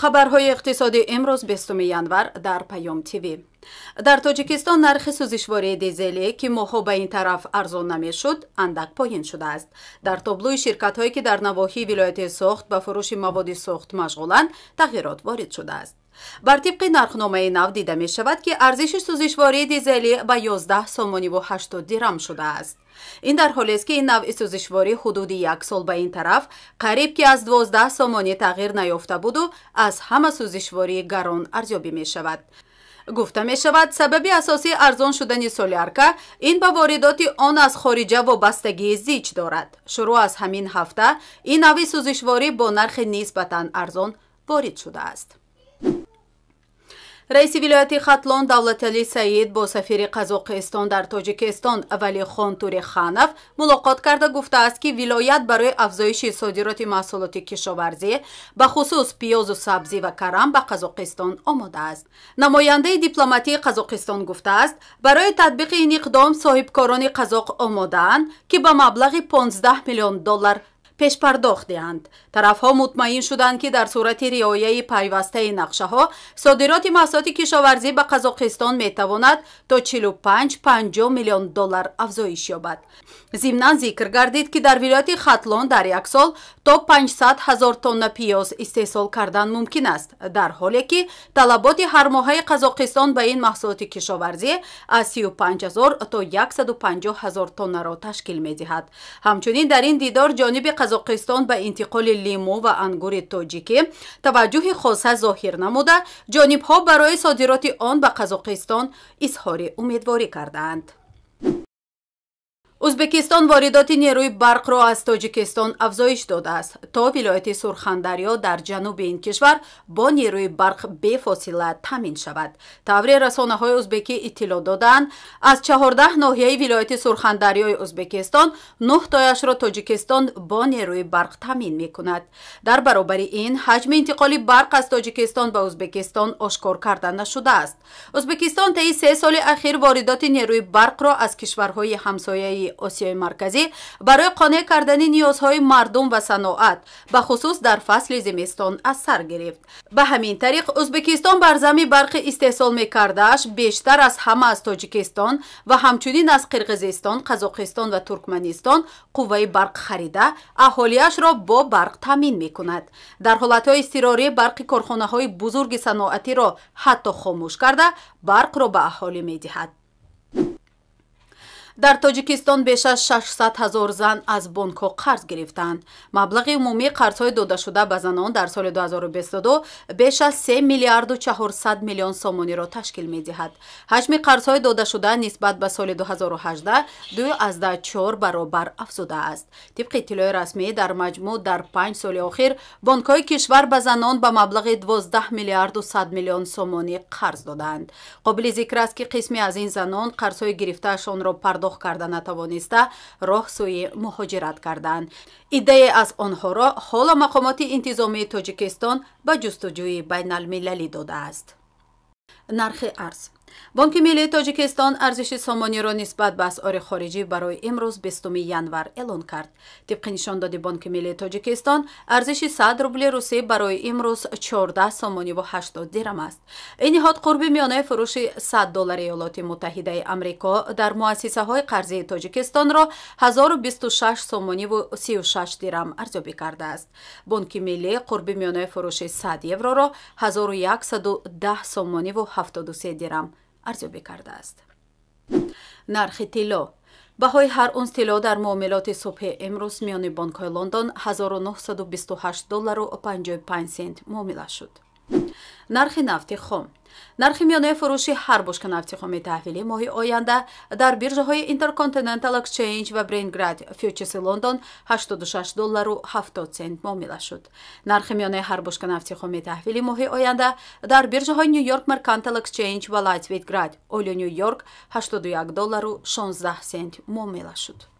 Хабарҳои иқтисодӣ имрӯз 20 январ дар Паём ТВ. Дар Тоҷикистон нархи сӯзишвории дизелӣ, ки моҳҳо ба ин тараф арзон намешуд, андак поин шудааст. Дар таблои ширкатҳое, ки дар навоҳии вилояти Суғд ба фурӯши маводи сӯхт машғуланд, тағйирот ворид шудааст. Бар тибқи нархномаи нав дида мешавад, ки арзиши сӯзишвории дизелӣ ба 11 сомониву 80 дирам шудааст. Ин дар ҳолест, ки ин навъи сӯзишворӣ ҳудуди як сол ба ин тараф қариб ки аз 12 сомонӣ тағйир наёфта буду аз ҳама сӯзишвории гарон арзёбӣ мешавад. Гуфта мешавад, сабаби асосии арзон шудани солярка ин ба воридоти он аз хориҷа вобастагии зич дорад. Шурӯъ аз ҳамин ҳафта ин навъи сӯзишворӣ бо нархи нисбатан арзон ворид шудааст. Раиси вилояти Хатлон Давлатали Саид бо сафири Қазоқистон дар Тоҷикистон Валихон Туриханов мулоқот карда гуфтааст, ки вилоят барои афзоиши содироти маҳсулоти кишоварзӣ, ба хусус пиёзу сабзӣ ва карам, ба Қазоқистон омода аст. Намояндаи дипломатии Қазоқистон гуфтааст, барои татбиқи ин иқдом соҳибкорони қазоқ омодаанд, ки ба маблағи 15 миллион доллар пешпардохт диҳанд. Тарафҳо мутмаин шуданд, ки дар сурати риояи пайвастаи нақшаҳо содироти маҳсулоти кишоварзӣ ба Қазоқистон метавонад то 45-50 миллион доллар афзоиш ёбад. Зимнан зикр гардид, ки дар вилояти Хатлон дар як сол то 500 ҳазор тонна пиёз истеҳсол кардан мумкин аст, дар ҳоле ки талаботи ҳармоҳаи Қазоқистон ба ин маҳсулоти кишоварзӣ аз 35 ҳазор то 150 ҳазор тоннаро ташкил медиҳад. Ҳамчунин дар ин дидор ҷониби Қазоқистон ба интиқоли лимӯ ва ангури тоҷикӣ таваҷҷӯҳи хоса зоҳир намуда, ҷонибҳо барои содироти он ба Қазоқистон изҳори умедворӣ кардаанд. Ӯзбекистон воридоти нерӯи барқро аз Тоҷикистон афзоиш додааст, то вилояти Сурхандарё дар ҷануби ин кишвар бо нерӯи барқ бефосила таъмин шавад. Тавре расонаҳои ӯзбекӣ иттилоъ додаанд, аз 14 ноҳияи вилояти Сурхандарёи Ӯзбекистон 9 тояшро Тоҷикистон бо нерӯи барқ таъмин мекунад. Дар баробари ин ҳаҷми интиқоли барқ аз Тоҷикистон ба Ӯзбекистон ошкор карда нашудааст. Ӯзбекистон таи 3 соли ахир воридоти нерӯи барқро аз кишварҳои ҳамсояи Осиёи Марказӣ барои қонеъ кардани ниёзҳои мардум ва саноат, ба хусус дар фасли зимистон, аз сар гирифт. Ба ҳамин тариқ Ӯзбекистон бар зами барқи истеҳсол мекардааш бештар аз ҳама аз Тоҷикистон ва ҳамчунин аз Қирғизистон, Қазоқистон ва Туркманистон қувваи барқ харида, аҳолиашро бо барқ таъмин мекунад. Дар ҳолатҳои изтирорӣ барқи корхонаҳои бузурги саноатиро ҳатто хомӯш карда, барқро ба аҳолӣ медиҳад. Дар Тоҷикистон беш аз 600 ҳазор зан аз бонкҳо қарз гирифтаанд. Маблағи умумии қарзҳои додашуда ба занон дар соли 2022 беш аз 3 миллиарду 400 миллион сомониро ташкил медиҳад. Ҳаҷми қарзҳои додашуда нисбат ба соли 2018 2,4 баробар афзудааст. Тибқи иттилои расмӣ, дар маҷмӯъ дар 5 соли охир бонкҳои кишвар ба занон ба маблағи 12 миллиарду 100 миллион сомонӣ қарз додаанд. Қобили зикр аст, ки қисме аз ин занон қарзҳои гирифтаашонро пардохт карда натавониста, роҳ сӯи муҳоҷират карданд. Иддае аз онҳоро ҳоло мақомоти интизомии Тоҷикистон ба ҷустуҷӯи байналмилалӣ додааст. Нархи арз. Бонки миллии Тоҷикистон арзиши сомониро нисбат ба асъори хориҷӣ барои имрӯз 20 январ эълон кард. Тибқи нишондоди Бонки миллии Тоҷикистон, арзиши 100 рубли русӣ барои имрӯз 14 сомониву 80 дирам аст. Ин ниҳод қурби миёнаи фурӯши 100 доллари Иёлоти Муттаҳидаи Амрико дар муассисаҳои қарзии Тоҷикистонро 1026 сомониву 36 дирам арзёбӣ кардааст. Бонки миллӣ қурби миёнаи фурӯши 100 евроро 1110 сомониву 73 дирам арзёбӣ кардааст. Нархи тилло. Баҳои ҳар унс тилло дар муомилоти субҳи имрӯз миёни бонкҳои Лондон 1928 доллару 55 сент муомила шуд. Нархи нафти хом. Нархи миёнаи фурӯши ҳар бушка нафти хоми таҳвилӣ моҳи оянда дар биржаҳои Intercontinental Exchange ва Brent Grade Futures Лондон 86 доллару 70 сент муомила шуд. Нархи миёнаи ҳар бушка нафти хоми таҳвилӣ моҳи оянда дар биржаҳои New York Mercantile Exchange ва Lightweight Grade Oil New York 81 доллару 16 сент муомила шуд.